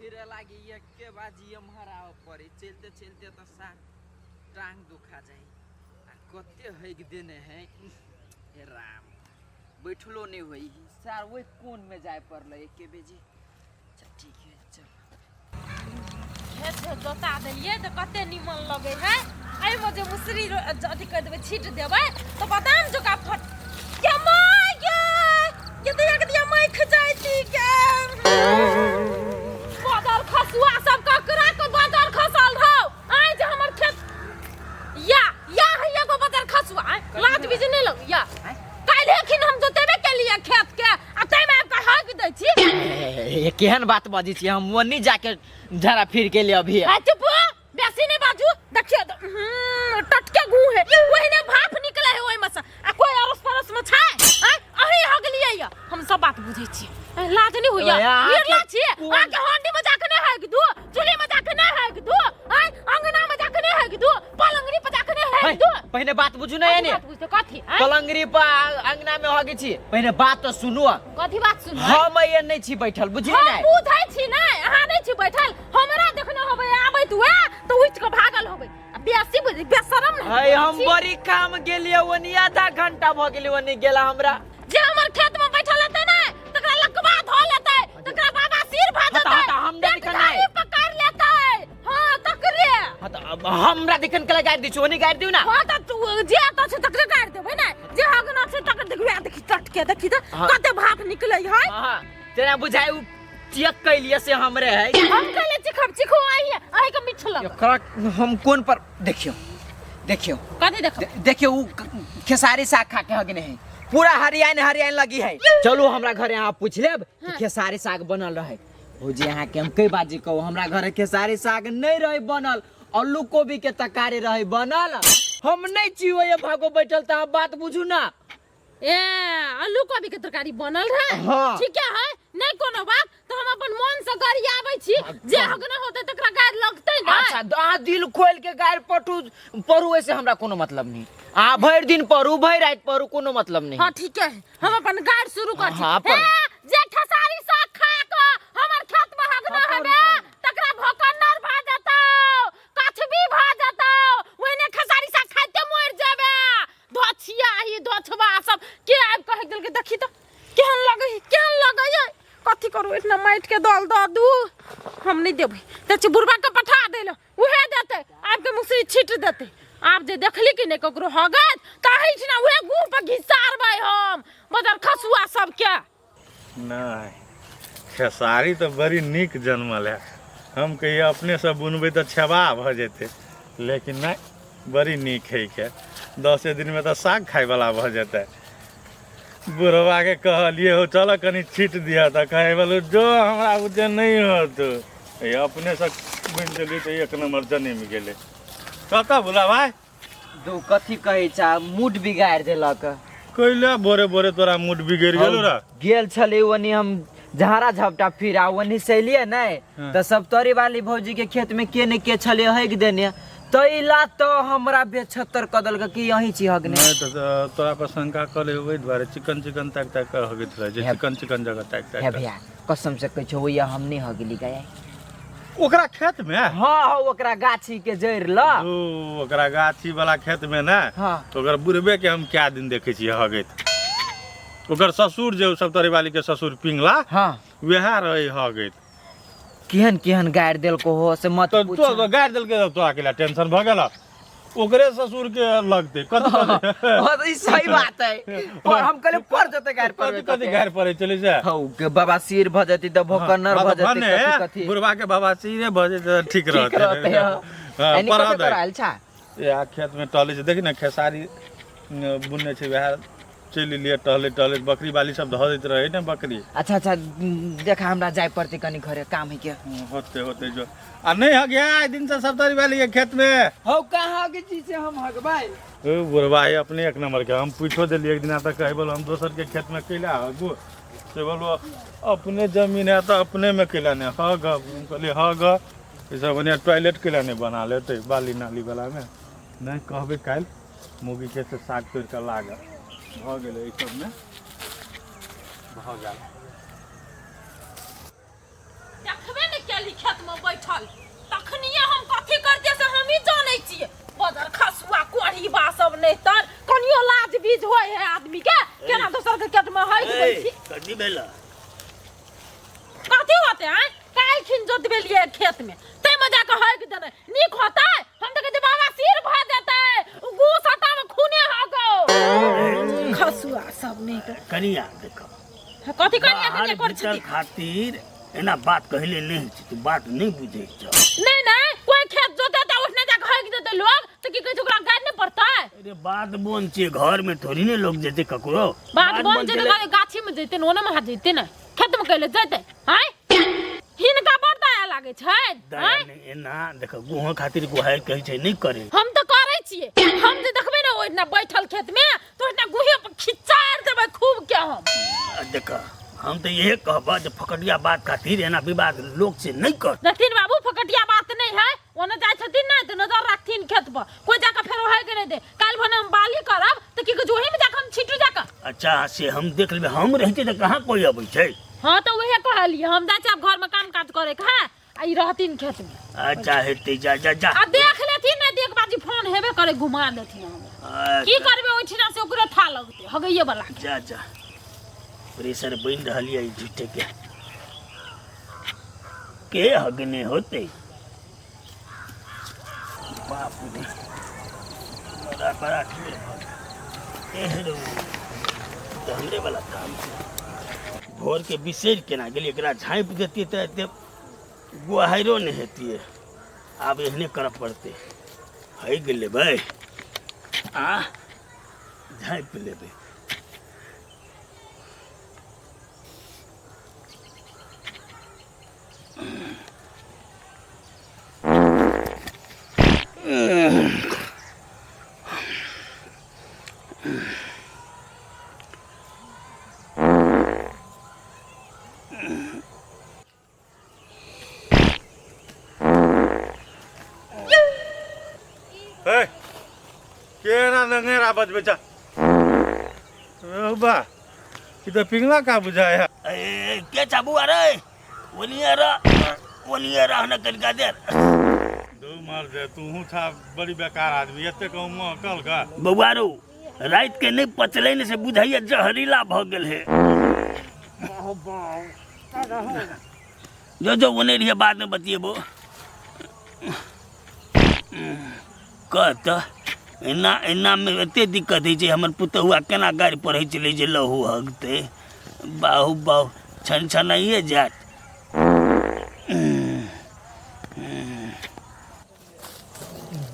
फिरे लागी एके बाजी एम्हर आबऽ पड़ै, चलिते चलिते तऽ सार टांग दुखा जाइ। आ कते हगि देने है, हे राम, बैठलो नहि होइ सार, ओहि कोनमे जाय पड़लै एके बेजी। अच्छा ठीक है, चल। खेत से जोता देलियै तऽ कते निमन लगै है। एहिमे जे मुसरी अथी करि देबै, छीट देबै तऽ बादाम जकाँ फट गे। माय गे, ये तऽ एक दिया मइख जाइती गे। बदल खसुआ सब ककरा के बदल खसल रहो आइ जे हमर खेत या या है एगो बदल खसुआ आइ लाज बीज नहि लग या। काल्हि एखन हम जोतेबे केलियै खेत के आ ताहिमे आबि कऽ हगि दै छी। ए, केहन बात बजै छी? हम ओन्नी जाके झड़ा फिर के लिए अभी। आ चुप, बेसी नहि बाजू। देखियो तऽ, टटके गू है, ओहिने भाप निकले है ओहिमे से। आ कोई अड़ोस पड़ोस में छै? आँय, अहीं हगलियै या। हम सब बात बुझै छी। आँय, लाज नहि होइया? ओए, अहाँके निर्ला छी। कोन- अहाँके हांडी में जाके नहि हगि दू, चूल्ही में जाके नहि हगि दू, आँय, अंगना में जाके नहि हगि दू, पलंगरी पर जाके नहि हगि दू। पहिने बात बुझू ने। कथी एने बात बुझतै? कथी आँय? पलंगरी पर अंगना में हगै छी, पहिने बात तो सुनू। कथी बात सुनू? हम ये नहीं छी बैठल, बुझली? हम नहीं बुझै छी नै, अहाँ नहि छी बैठल। हमरा देखने होबै आबैत हुए तऽ उठि कऽ भागल होबै। आ बेसी बुझ बेशरम नहि है हम छी। बड़ी काम गेलियै ओनी, आधा घंटा भ गेलै ओनी गेला हमरा। जे हमर खेत में बैठल हेतै ने तकरा लकवा धऽ लेतै, तकरा बाबा सिर भऽ हता, जेतै, हता, हमरा पेट दिखन नहि। घारी पकड़ लेतै। हाँ तकरे। हाँ तऽ अब हमरा दिखन कला गारि दै छी, ओनी गारि दियौ ना। हाँ तऽ तू जे एतऽ छै तकरे गारि देबै ने, जे हगना छै तकरे। देखबै, देखी टटके, देखी तऽ हाँ। कते भाप निकलै है। हाँ, तेना बुझाइ उ चेक कैलिए से हमरे है। हम कहले चिखब, चिखो आइए, अहीं के मीठ लग। एकरा हम कोन पर देखियो, देखियो। कथी देखब? देखियो, उ खेसारी साग खा के हगने है, पूरा हरियान हरियान लगी है। चलू हमरा घरे, अहाँ पूछ लेब कि खेसारी साग बनल रहे। भौजी, अहाँके हम कई बाजी कहू, हमरा घरे खेसारी साग नहीं रहे बनल, आलू कोबी के तरकारी रहे बनल। हम नहीं छी ओए भागो बैठल, तऽ अहाँ बात बुझू ना। ए, आलू कोबी के तरकारी बनल रहे? हाँ। ठीक है, नहीं कोनो बात, तो हम अपन मन से गरियाबै छी। जे हगना होते तकरा गारि लगतै ना। अच्छा, अहाँ दिल खोल के गारि पटू पढ़ू, ऐसे हमरा कोनो मतलब नहीं। अहाँ भरि दिन पढ़ू, भरि राति पढ़ू, कोनो मतलब नहीं। हाँ ठीक है, हम अपन गारि शुरू कर छी। हाँ, पढ़ू। हे, जे खेसारी साग खा के हमर खेत में हगना हाँ, पढ़ू, हेबे तकरा भोकन्नर भऽ जेतौ, कछबी भऽ जेतौ, ओहिने खेसारी साग खाइते मरि जेबे। धोछिया ही धोछबा सब के आबि कहि देलकै। देखी तऽ केहन लगै है, केहन लगै है। कथी करू, इतना माटि के दल दऽ दू। हम नहि देबै तऽ बुढ़बा के पठा दै लए, उहे देतै, आबि के मुसरी छीट देतै। आब जे देखली कि नहि ककरो हगत तऽ एहिठिना उहे गुह पर घिसारबै हम बदर खसुआ सबके। नहि, खेसारी तऽ बड़ी नीक जनमल है। हम कहिए अपनेसँ बुनबै तऽ छेबा भऽ जेतै, लेकिन नहि, बड़ी नीक है के 10 दिनमे तऽ साग खायवला भऽ जेतै। बुढ़बाके कहलिए हो चल कनि छीट दिहऽ, तऽ कहै बोलू जो हमरा बुझे नहि होत। अपनेसँ बुनि देलियै तऽ एक नम्बर जनमि गेलै। कतऽ भुला भाइ? दू कथी कहै छा, मूड बिगाड़ि देलक। कैले भोरे भोरे तोरा मूड बिगड़ि गेलो रे? गेल छली ओनी हम झाड़ा झपटा फिर आ ओनी से एलियै नहि तऽ सप्तरी वाली भौजी के खेत में के ने के छलै हगि देने, तैला तऽ हमरा बेछत्तर कऽ देलक कि यहीं छी हगने। नहि तऽ तोरा पर शंका करे ओहि दुआरे चिकन चिकन ताकि ताकि कऽ हगैत रहै छै, चिकन चिकन जगह ताकि हे ताकि कऽ। भैया, कसम से कहै छौ, ओइया हम नहि हगली गए। ओकरा खेत में? हाँ, ओकरा गाछी के जड़ि ल। ओ ओकरा गाछी वाला खेत में ने? हाँ। तो ओकर बुढ़बे के हम क्या दिन देखे छियै हगैत। ओकर ससुर जे सप्तरी वाली के ससुर पिंगला, हाँ, वएह रहे हगैत। केहन केहन गारि देलको हो से मत तो पूछ। तो गारि देलकै तऽ तोरा के टेंशन भऽ गेल? ओकरे ससुर के लगते कथी कथी? हाँ, तो ई सही बात है, पर हम कहले पर जते गारि कथी पड़बे। कथी गारि पड़े चले से? हौ के बाबा सिर भ जती तऽ भोकन्नर भ जती, कथी कथी। बुढ़वा के बाबा सिरे भ जेतै तऽ ठीक ठीक रहतै। रहतै, हाँ। हाँ, एनी पढ़ा कतऽ दे। करायल छा? इएह खेत में टहले छै, देखी ने खेसारी बुनने छै, वएह चलि एलियै टहले टहले। बकरी बाली सब धऽ दैत रहै ने बकरी। अच्छा अच्छा, देखा हमरा जाय पड़तै कनि घरे, काम है के। होते होते जो आ नहीं हग आइ दिन से सब तरी वाली के खेत में। हौ कहाँ हगे छी से हम हगबै? ओ बुढ़वा है अपने एक नंबर के। हम पूछो देलियै एक दिना तऽ कहै बोलो हम दोसर के खेत में कैला हगू? से बोलो अपने जमीन है तऽ अपने में कैला नहीं हग? हम कहलियै हग, ई सब बढ़िया टॉयलेट कैला नहीं बना लेतै बाली नाली वाला में? नहीं कहबै काल्हि मौगी के से साग तोड़ि कऽ लागल भऽ गेलै, एहि सबमे भऽ गेल। देखबे नहि केली खेत में बैठल तखनिए हम कथी करते से हम ही जानै छियै बदर खसुआ कोढ़ी बा सब नहीं तर कनियो लाज बीज होय है आदमी के केना दोसर के खेत में हगि दै छी कथी भेल कथी होते हैं काल्हि खिन जोतबेलियै खेत में तै में जाके हगि देबै नीक होतै हम तऽ कहै छियै बाबा सिर भऽ जेतै उ गू सता में खूने हगौ खसुआ सब नहीं तर कनिया देखो कथी कनिया बाहर कनिया करै भीतर छथि खातिर एना बात कहले नहीं छै तू बात नहीं बुझै छ नहीं नहीं कोई खेत जोते त उठने जाके हगि देतै लोग तऽ की कहै छै ओकरा गारि नहि पड़तै अरे बात बोन छै घर में थोड़ी ने लोग जेते ककरो बात बन जेतै गाड़ी गाछी में जैते ने ओने में हाथ जैते ने खेत में कैले जैते आय हिनका बड़ दया लागै छै दया आँय? नहीं एना देख गुह खातिर गुहार कहै छै नहीं करे हम तऽ करै छियै हम जे देखबै ने ओहिना बैठल खेत में तऽ ओहिना गुहे पर खिचार देबै खूब के हम आ देख हम तऽ इहे कहबह जे फकटिया बात खातिर एना विवाद लोक से नहीं कर देखथिन बाबू फकटिया बात नहीं है ओने जाइ छथिन ने तऽ नजर राखथिन खेत पर कोई जाके फेर होय के नहीं दे काल्हि भने हम बाली करब तऽ की कहै छै ओही में जाके हम छीटू जाके अच्छा से हम देख लेबै हम रहते तऽ कहाँ कोई अबै छै हाँ तऽ उहे कहलियै हम जाइ छी आब घर में काम काज करे के है आ ई रहथिन खेत में अच्छा हेतै जा जा जा आ देख लेथिन ने देख बाजी फोन हेबे करे घुमा देथिन हम की अच्छा, करबै ओहिठिना से ओकरे था लगतै हगैये वाला के। जा जा प्रेशर बनि रहल यऽ ई झूठे के के हगने होतै बाप रे बड़ा बड़ा ढेर भऽ गेल। एहरो तऽ हमरे वाला काम छै भोर के बिसरि केना गेलियै एकरा झाँपि देतियै तऽ एते गुहाइरो नहि हेतियै आब एहने करऽ पड़तै हगि लेबै आ झाँपि लेबै ए, केना नंगेरा बजबै छ रौ बा ई तऽ पिंगला का बुझाय है ए, के चाबू अरे ओनिए रह ओनिए रह न कनिका देर दू मर दे तूहू था बड़ी बेकार आदमी एते कहूँ महकल का बौआ रौ राति के नहि पचलै ने से बुझाइया जहरीला भऽ गेल हे जो जो ओने रहिए बाद में बतिएबो कह तऽ एना एनामे एते दिक्कत होइ छै हमर पुतहुआ केना गारि पढ़ै छलै जे लहू हगतै बाहु बाहु छन छनाइए जायत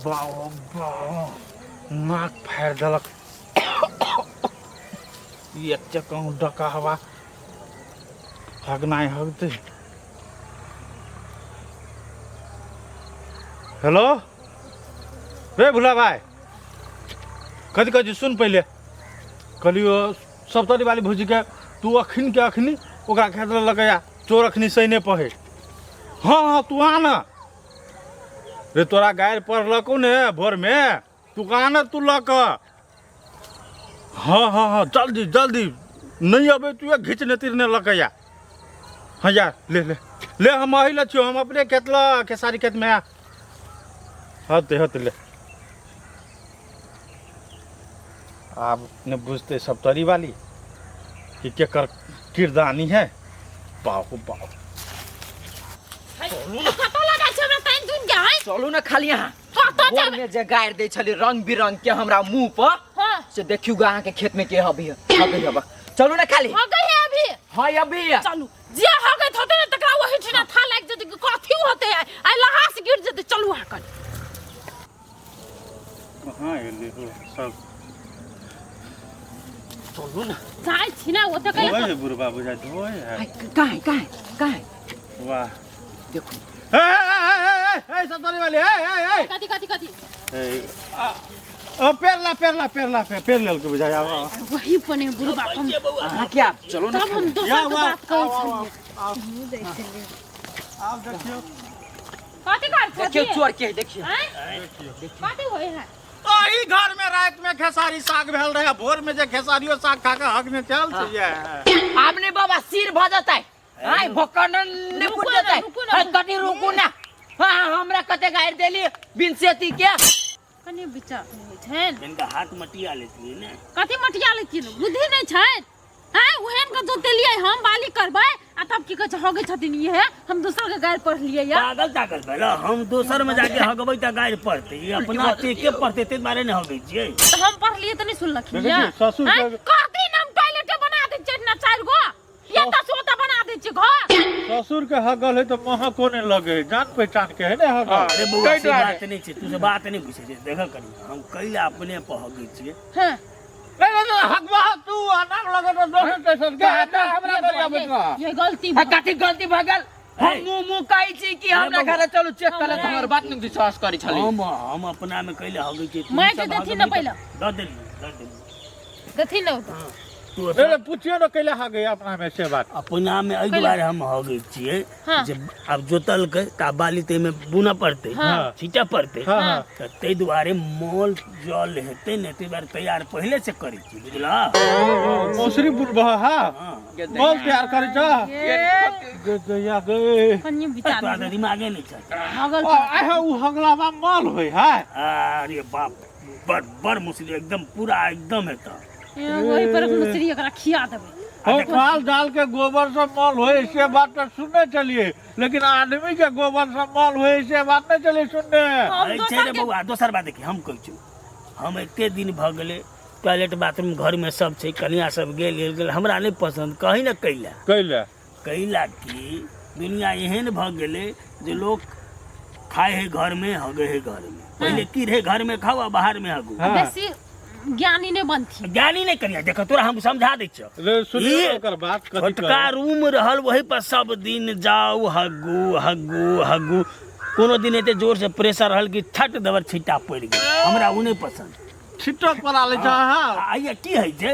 बाबा बाबा नाक फाड़ि देलक ई एते कहूँ डका हवा हगनाइ हगतै हेलो रे भुला भाई कथी कहै छी सुन पहिले कहलियो सप्तरी वाली भौजीके तू अखन के अखनी ओकरा खेत लऽ के आ चोर अखनी सैने पहे हाँ हाँ तू आ ना रे तोरा गारि पढ़लकौ ने भोरमे तू कहाँ ने तू लऽ कऽ हाँ हाँ हाँ जल्दी जल्दी नहीं अबे तू घिचने तिरने लऽ के आ हाँ यार ले ले ले हम अही लऽ छियौ हम अपने खेत लऽ खेसारी खेतमे आ हते हते ले आब ने बुझते सप्तरी वाली कि केकर किरदानी है बाहु बाहु कतऽ लगै छै हमरा तानि तुनि के आँय चलू ने खाली अहाँ कतऽ भोर जेबै में जे गारि दै छली रंग बिरंग के हमरा मुंह पर हाँ से देखियौ ग अहाँ के खेत में के हबी हबी हब चलू ने खाली हो गई है अभी हाँ अभी चलू जे हो गई होते ने तकरा वही ठिना था लागि जेतै कि कथी होते है आइ लहास गिर जेतै चलू अहाँ कन कहाँ एलै हो सब चलू ने जाइ छी ने ओतऽ कहियो धोए है बुढ़बा बुझाइ धोए है काहे काहे काहे वाह देखू ए ए ए ए ए सतरी वाली ए ए ए कथी कथी कथी ए आ पेरला पेरला पेरला पेर लेलकै बुझाइ आब आब। वही पने बुढ़बा हम अहाँ क्या चलू ने तब हम खाली। दोसर या, के वाह, बात कहै छलियै आब देखियौ कथी कर देखियौ चोर के है, देखियौ आँय कथी होइ है अही घर में रात में खेसारी साग भेल रहे भोर में जे खेसारियो साग खा के हक में चल छै आब ने बाबा सिर भऽ जेतै आय भोकन ने रुकू फुट ना, जेतै। रुकू ना। हाय, कथी रुकू ना। हाँ, हमरा कते गारि देली बिन सेती के। कनि विचार नहि होइ छनि। जिनका हाथ मटिया लेतियै ने। कथी मटिया लेतियै? बुद्धि नहि छनि। आँय, ओहन के जोतेलियै हम बाली करबै आ तब की कहै छै हगै छथिन इहे, हम दोसर के गारि पढ़लियै या। पागल तागल भेल, हम दोसर में जाके हगबै तऽ गारि पड़तै, ई अपना टेके पड़तै ताहि दुआरे ने हगै छियै। तऽ हम पढ़लियै तऽ नहि सुनलखिन देखै या। छियै, ससुर आँय, के- कहती ने हम टॉयलेटे बना दै छियै एहिठिना चारि गो, एतऽ से ओतऽ बना दै छियै घर। ससुर के हगल है तऽ महको नहि लगे है, जान पहचान के है ने हगल। अरे बौआ, ताहि से दुआरे। बात नहि छै, तू से बात नहि बुझै छै। देखऽ कनी, हम कैला अपने पर हगै छियै। हँ। नहीं, नहीं, नहीं, हगबा तू आ नाम लगे तो दोसर तेसर के हाथ हमरा गरिया बैठला। ये गलती आ कथी गलती भऽ गेल? हम हे। मुँह मुँह कहै छी कि हमरा बाबू। घरे चलू चेक कर ले, हमर बात नहि विश्वास करै छली। हम अपना में कैला हगै छियै, तू माइक सब देथिन हगबही ने तऽ पहिले। दऽ देलियै, दऽ देलियै। देथिन ने ओतऽ। हँ, तू नहीं, नहीं, पूछियो ने कैला हगे अपना में से बात। अपना में एहि दुआरे हम हगै छियै हाँ। जे आब जोतलकै तऽ आब बाली ताहिमे बुनऽ पड़तै, हाँ। छीटऽ पड़तै, हाँ, हाँ। तऽ ताहि दुआरे मोल जल हेतै ने, ताहि दुआरे तैयार पहिले से करै छी, बुझलह? मौसरी बुनबह। हाँ, हाँ। मोल तैयार करै छ। गे गैया गे। कनि विचार तोरा तऽ दिमागे नहि छै। हगल। ओ आइ उ हगलावा मल होय है। अरे बाप, बड़ बड़ मुसरी एकदम पूरा एकदम हेतऽ। ओहि पर मुसरी एकरा खिया देबै। हम माल जाल के गोबर से मल होय से बात तो सुनने चलिए, लेकिन आदमी के गोबर से मल होय से बात नहीं चलिए सुनने। हम अरे छै दोसर रे के बौआ, दोसर बात देखी, हम कहै छी, हम एते दिन भऽ गेलै टॉयलेट बाथरूम घरमे सब छै, कनिया सब गेल गेल गेल, हमरा नहि पसन्द कहीं ने। कैला? कैले? कैला कि दुनिया एहन भऽ गेलै जे लोक खाय है घरमे, हगे है घरमे। पहिले की रहै? घरमे खाउ आ बाहरमे हगू। हाँ। बेसी ज्ञानी नहि बनथिन। ज्ञानी नहि कनिया, देख तोरा हम समझा दै छियौ। रे सुनियो। ई ओकर बात कथी छोटका कहै? रूम रहल, वही पर सब दिन जाउ, हगू हगू हगू। कोनो दिन एते जोर से प्रेशर रहल कि छट दबर छिट्टा पड़ि गेल, हमरा ओ नहि पसन्द। छिट्टक पड़ा लै छ। हाँ। आ आइए की होइ छै,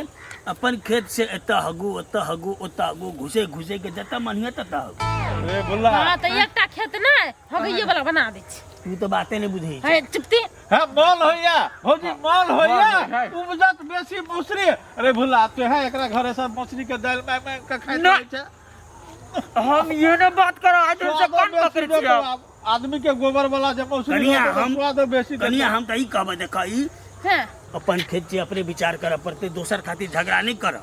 अपन खेत से एतऽ हगू, ओतऽ हगू, ओतऽ हगू, घुसे घुसे के जतऽ मन हुए ततऽ हगू। रे बुल्ला। हँ, तऽ एकटा खेत नहि हगैये वाला बना दै छी। तू तऽ बाते नहि बुझै हे चुपती। है मल होइया भौजी, मल होइया। है। उपजत बेसी मौसरी। अरे भुला तो है एकरा घरे सब मौसरी के दालि माय माय के खाइत ना। रहै छै। हम ये ने बात करो आज से स्वादो कोन बेसी पकड़ै देतौ छियै? आब। आदमी के गोबर वाला जे मौसरी कनिया रहतौ तऽ हम स्वादो बेसी देतौ। कनिया, हम तऽ ई कहबै, देख ई हँ, अपन खेत छै, अपने विचार करऽ पड़तै, दोसर खातिर झगड़ा नहि कर,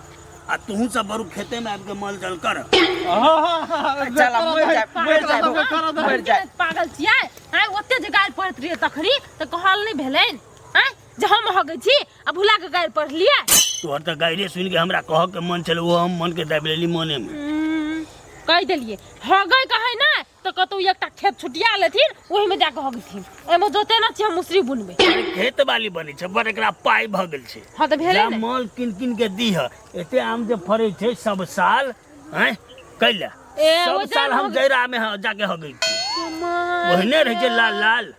आ तोहू सब बरू खेते में आबि के मल जल कर। हाँ, हाँ, हाँ, चल, करऽ मरि दही, जायब, मरि एकरा जायब। सबके करऽ दही। मरि जायब। पागल छियै आँय? ओते जे गारि पढ़ैत रहियै तखनी तऽ कहल नहि भेलनि आँय जे हम हगै छी आ भुला के गारि पढ़लियै? तोहर तऽ गाइरे सुनि के हमरा कहऽ के मन छलै, ओ हम मन के दाबि लेली मने में। कहि देलियै हगै कहै ने तऽ कतौ एकटा खेत छुटिया लेथिन, ओहिमे जाकऽ हगथिन। एहिमे जोते ना छी हम मुसरी बुनबै। अरे खेत वाली बनै छै, बड़ एकरा पाइ भऽ गेल छै। हँ तऽ भेलै जा ने। माल कीन कीन के दीह, एते आम जे फड़ै छै सब साल, आँय कैला? ए, सब ओ जे साल हम हग- जैरा में जाके हगै छी। कमाल। ओहने रहै छै लाल लाल।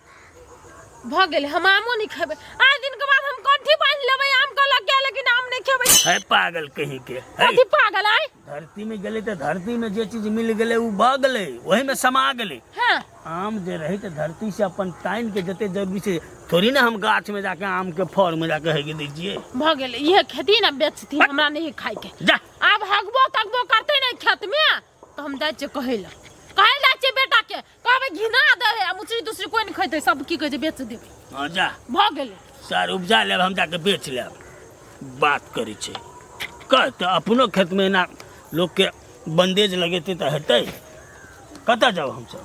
भऽ गेलै, हम आमो नहि खेबै। आइ दिन के बाद हम कंठी बान्हि लेबै आम के लग के, लेकिन आम नहि खेबै। है पागल कहीं के है। कथी पागल आइ? धरती में गेलै तऽ धरती में जे चीज मिल गेलै ओ भऽ गेलै, ओही में समा गेलै। हँ। आम जे रहै तऽ धरती से अपन तानि के जते जरूरी छै, थोड़ी ने हम गाछ में जाके आम के फर में जाके हेगे दै छियै। भऽ गेलै, इहे खेती ने बेचथिन, हमरा नहि खायके। जा। आब हगबो तगबो करतै नहि खेत में तऽ हम जाइ छियै कहै लए, कहै लए छियै बेटा के, कहबै घिना दे है, आ मुसरी तुसरी कोइ नहि खेतै, सब की कहै छै बेच देबै। हँ जा। भऽ गेलै। सार उपजा लेब, हम जाके बेच लेब। बात करै छै कह तऽ अपनो खेतमे एना लोकके बन्देज लगेतै तऽ हेतै। कतऽ जाउ हमसब?